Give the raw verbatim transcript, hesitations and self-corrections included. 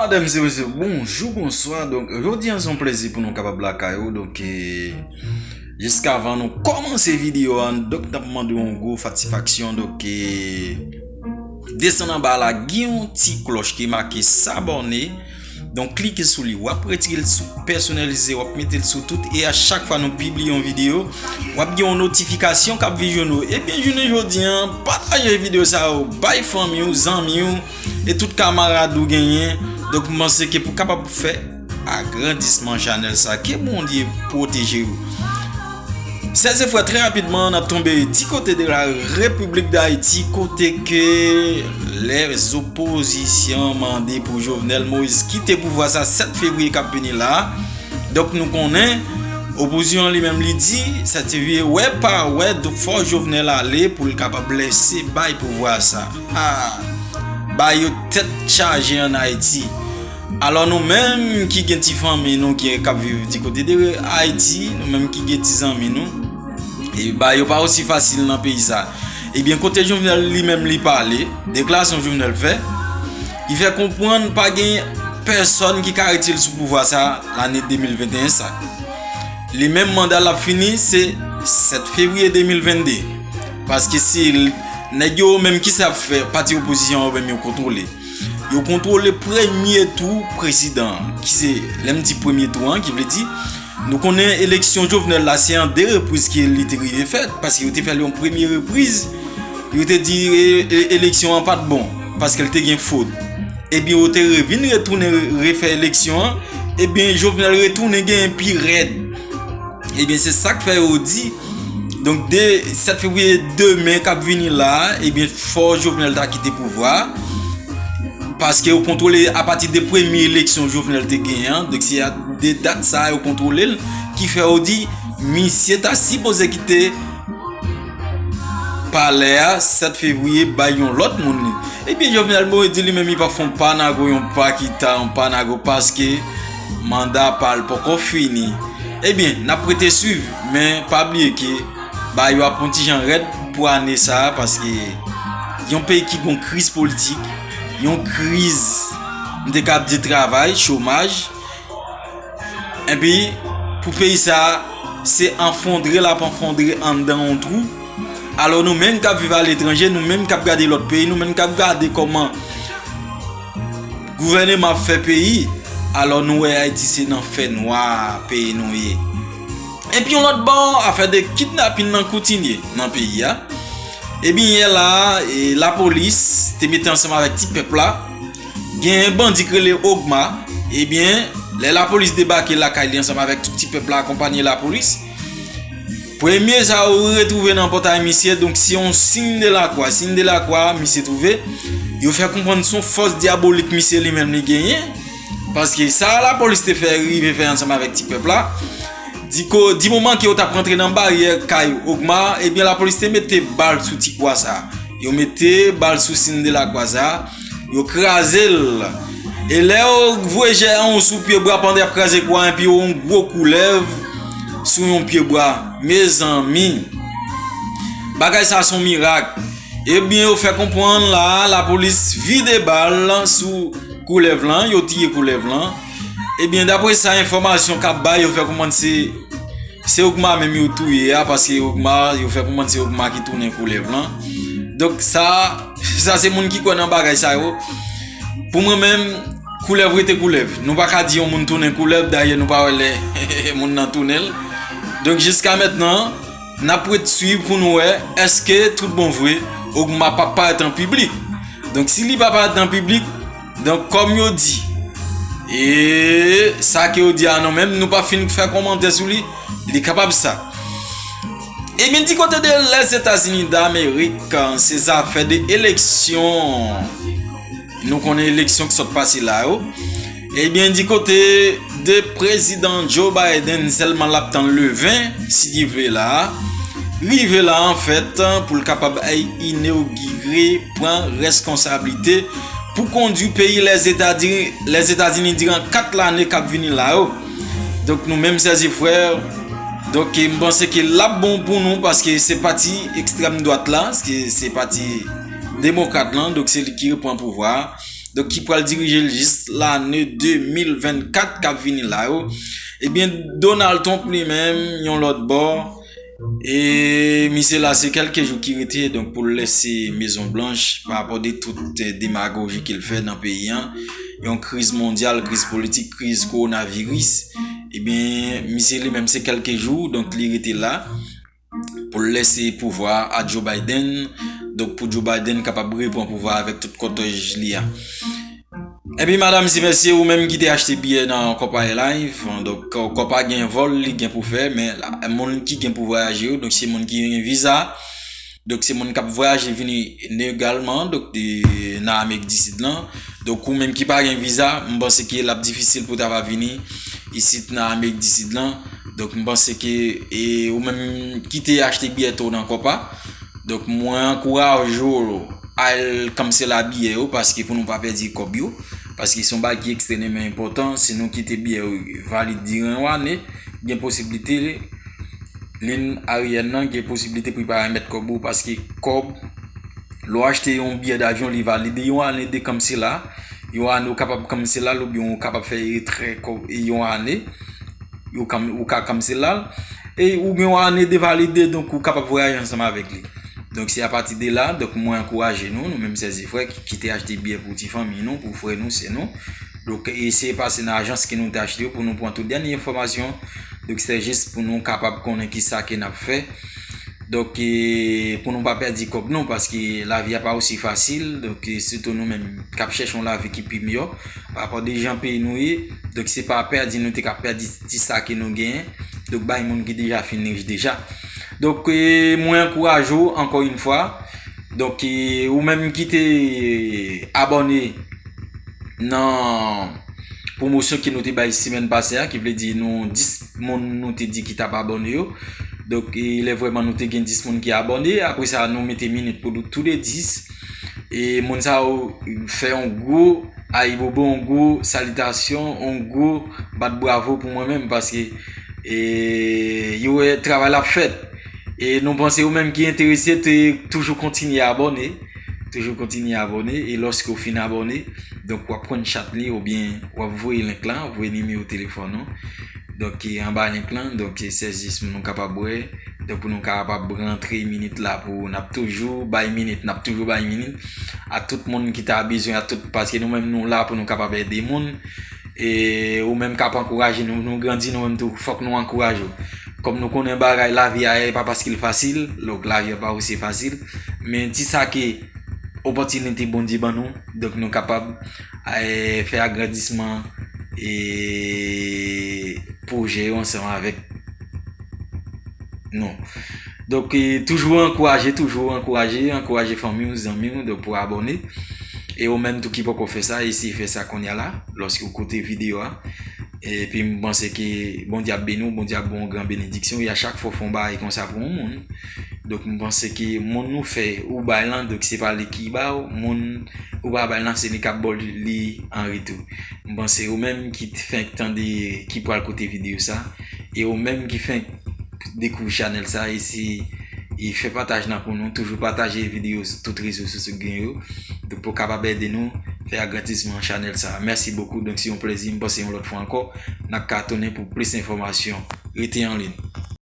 Medam e mesye, bonjou, bonswa. Donk, jodi a se yon plezi pou nou kapab lakay ou. Donk, e, jiskavan nou kòmanse videyo a, donk, n ap mande yon gwo satisfaksyon. Donk, e, desann anba la, gen yon ti klòch ki make sabòne. Donk, klike sou li, w ap retire l sou pèsonalize, w ap mete l sou tout, e a chak fwa nou pibliye yon videyo, w ap gen yon notifikasyon k ap vin jwenn ou. Ebyen, jounen jodi a, pataje videyo sa yo bay fanmi w, zanmi w, e tout kamarad ou genyen. Donk, m panse ke pou kapab fè agrandisman chanèl sa, ke Bondye pwoteje w. Sè e frè, trè rapidman, n ap tonbe di kote de la Repiblik d Ayiti, kote ke lèzopozisyon mande pou Jovenel Moïse kite pouvwa sa sèt fevriye k ap vini la. Donk, nou konnen opozisyon an li menm li di, sèt fevriye, wè pa wè, donk fò Jovenel ale pou l kapab lèse bay pouvwa sa. Ah, bay yo tèt chaje ann Ayiti. Alò, nou menm ki gen ti fanmi nou ki, k ap viv di kote de Ayiti, nou menm ki gen ti zanmi nou, e bagay yo pa osi fasil nan peyi sa. Ebyen, kote Jovenel li menm li pale, deklarasyon Jovenel fè, li fè konprann pa gen pèsòn ki ka retire l sou pouvwa sa lane de mil venteyen sa. Li menm manda l ap fini se sèt fevriye de mil vennde. Paske se nèg yo menm ki sa ap fè pati opozisyon yo menm yo kontwole. Yo kontwole premye tou prezidan an, ki se, lè m di premye tou an, ki vle di, nou konnen eleksyon Jovenel la, se an de repriz ke li te rive fèt, paske yo te fè l yon premye repriz, yo te di e, e, eleksyon an pa t bon, paske l te gen fwod. Ebyen, yo te revin retounen re-, refè eleksyon an, ebyen, Jovenel retounen genyen pi rèd. Ebyen, se sa k fè yo di, donk, de sèt fevriye demen k ap vini la, ebyen, fò Jovenel ta kite pouvwa a, paske yo kontwole apati de premye eleksyon Jovenel te genyen an, donk, se a, de dat sa a yo kontwole l, ki fè yo di, misye ta sipoze kite palè a sèt fevriye bay yon lòt moun li. Ebyen, Jovenel Moïse di li menm li p ap fè yon panago, yon pakita, yon panago, paske manda pa l poko fini. Ebyen, n ap rete swiv, men pa bliye ke bagay yo ap yon ti jan rèd pou ane sa a, paske yon peyi ki gon kriz politik, yon kriz, m te kab di travay, chomaj, epi pou peyi sa a, se anfondre l ap anfondre anndan yon twou. Alò, nou menm k ap viv aletranje, nou menm k ap gade lòt peyi, nou menm k ap gade kòman gouvèneman ap fè peyi, alò nou wè Ayiti se nan fènwa peyi nou ye. Epi yon lòt bò, afè de kidnapin nan kontinye nan peyi a. Ebyen, yè la, e, lapolis te mete ansanm avèk ti pèp la. Gen bandi k rele Ogma. Ebyen, lè lapolis debake lakay li ansanm avèk tout ti pèp la, akonpanye lapolis, premye sa yo retwouve nan pòtay misye, donk, se yon siy de lakwa. Siy de lakwa misye twouve, yo fè konprann se yon fòs dyabolik misye li menm li genyen. Paske sa lapolis te fè, rive fè ansanm avèk ti pèp la, di ko, di moman ke yo t ap rantre nan baryè kay Ogma, ebyen, lapolis te mete bal sou ti kwa sa. Yo mete bal sou siy de lakwa sa. Yo kraze l. E lè yo voye jè an sou pyebwa pandan y ap kraze kwa, epi yo yon gwo koulèv sou yon pyebwa. Mezanmi, bagay sa se yon mirak. Ebyen, yo fè konprann la, lapolis vide bal sou koulèv lan, yo tiye koulèv lan. Ebyen, dapre sa enfòmasyon k ap bay, yo fè konprann se se Ogma menm yo touye a, paske Ogma, yo fè konprann se Ogma ki tounen koulèv lan. Donk sa, sa se moun ki kwè nan bagay sa yo. Pou mwen menm, koulèv rete koulèv. Nou pa ka di yon moun tounen koulèv, dayè nou pa wè lè moun nan tounen l. Donk jiska mentnan, n ap ret swiv pou nou wè èske tout bon vre Ogma p ap parèt an piblik. Donk si li pa parèt an piblik, donk kòm yo di, e sa ke yo di a nou menm, nou pa fin fè kòmantè sou li, li kapab sa. Ebyen, di kote de Lèzetazini Damerik, se zafè de eleksyon. Nou konnen eleksyon ki sot pase la yo. Ebyen, di kote de prezidan Joe Biden, sèlman l ap tann le ven, si Dye vle la, rive la, anfèt, pou l kapab inogire, pran reskonsablite pou kondui peyi Lèzetadi-, Lèzetazini diran kat lane k ap vini la yo. Donk, nou menm, sè e frè, donk, m panse ke l ap bon pou nou, paske se pati ekstrèm dwat la, se, se pati demokrat lan, donk, se li ki repran pouvwa a. Donk ki pral dirije l jis lane de mil vennkat k ap vini la yo. Ebyen, Donald Trump li menm, yon lòt bò, e misye la se kèlke jou ki rete, donk pou l lèse Mezon Blanch, pa rapò de tout, eh, demagoji ke l fè nan peyi an, yon kriz mondyal, kriz politik, kriz kowonaviris, ebyen, misye li menm se kèlke jou, donk li rete la pou l lèse pouvwa a Joe Biden, donk pou Joe Biden kapab repran pouvwa avèk tout kòtèj li a. Epi, madam, si mesye, ou menm ki te achte biyè nan Copa Airlines, donk, Copa gen vòl li gen pou fè, men la, moun ki gen pou vwayaje yo, donk se moun ki gen viza, donk se moun k ap vwayaje vini legalman, donk de, nan Amerik di Sid lan. Donk ou menm ki pa gen viza, m panse ke l ap difisil pou ta va vini isit nan Amerik di Sid lan. Donk m panse ke, e, ou menm ki te achte biyè tou nan Copa, donk mwen ankouraje w al kansela biyè yo, paske pou nou pa pèdi kòb yo, paske se yon bagay ki ekstrèmeman enpòtan. Si nou kite biyè yo valid diran yon ane, gen posiblite liy aeryèn nan gen posiblite pou li pa remèt kòb ou, paske kòb, lè w achte yon biyè davyon, li valide yon ane de kansela, yon ane ou kapab kansela l oubyen ou kapab fè retrè kòb yon ane, ou ka, ou ka kansela l, e ou gen yon ane de valide, donk ou kapab vwayaje ansanm avèk li. Donk se apati de la, donk mwen ankouraje nou, nou menm sè e frè ki, ki te achte biyè pou ti fanmi nou, pou frè nou, sè nou. Donk eseye pase nan ajans ke nou te achte yo pou nou pran tout dènye enfòmasyon. Donk se jis pou nou kapab konnen kisa ke n ap fè. Donk, e, pou nou pa pèdi kòb nou, paske lavi a pa osi fasil. Donk, e, sitou nou menm k ap chèche yon lavi ki pi miyò, pa rapò de jan peyi nou ye. Donk, se pa pèdi nou te ka pèdi ti sa ke nou genyen. Donk, bay moun ki deja fin rich deja. Donk, e, mwen ankouraje w ankò yon fwa. Donk, e, ou menm ki te abòne nan pwomosyon ke nou te bay semèn pase a, ki vle di nou dis moun nou te di ki t ap abòne yo. Donk, e, lè vrèman nou te gen dis moun ki abòne, apre sa, nou mete minit pou nou tou de dis. E moun sa yo fè yon gwo ayibobo, yon gwo salitasyon, yon gwo bat bravo pou mwen menm, paske, e, yo wè travay la ap fèt. E nou panse ou menm ki enterese, te toujou kontinye abòne. Toujou kontinye abòne. E lòske w fin abòne, donk w ap pran chat li oubyen w ap voye link lan, voye nimewo telefòn ou. Donk, e, anba link lan, donk, e, sèzis pou nou kapab wè. Donk, pou nou kapab rantre minit la pou n ap toujou bay minit, n ap toujou bay minit a tout moun ki ta bezwen, a tout, paske nou menm nou la pou nou kapab ede moun. E ou menm k ap ankouraje nou, nou grandi, nou menm tou, fòk nou ankouraje w. Kòm nou konnen bagay lavi a, e pa paske l fasil, donk lavi a pa osi fasil, men ti sa ke opòtinite Bondye ban nou, donk nou kapab, e, fè agrandisman e pwojè yo ansanm avèk nou. Donk, e, toujou ankouraje, toujou ankouraje, ankouraje fanmi w, zanmi w, donk pou abòne. E ou menm tou ki poko fè sa, eseye fè sa kounye a la, lòske w koute videyo a. Epi m panse ke Bondye ap beni w, Bondye ap ba w yon gran benediksyon. E a chak fwa w fè yon bagay konsa pou yon moun, donk m panse ke moun ou fè, ou bay lan, donk se pa li ki ba w, moun ou pa bay lan, se li k ap ba w li an retou. M panse ou menm ki t-, fenk tande, ki pral koute videyo sa, e ou menm ki fenk dekouvri chanèl sa, eseye, e fè pataj lan pou nou, toujou pataje videyo sou tout rezo sosyo gen yo. Donk pou kapab ede nou fè agrandisman chanèl sa. Mèsi bokou. Donk se yon plezi, m panse yon lòt fwa ankò n ap ka tounen pou plis enfòmasyon. Rete an liy.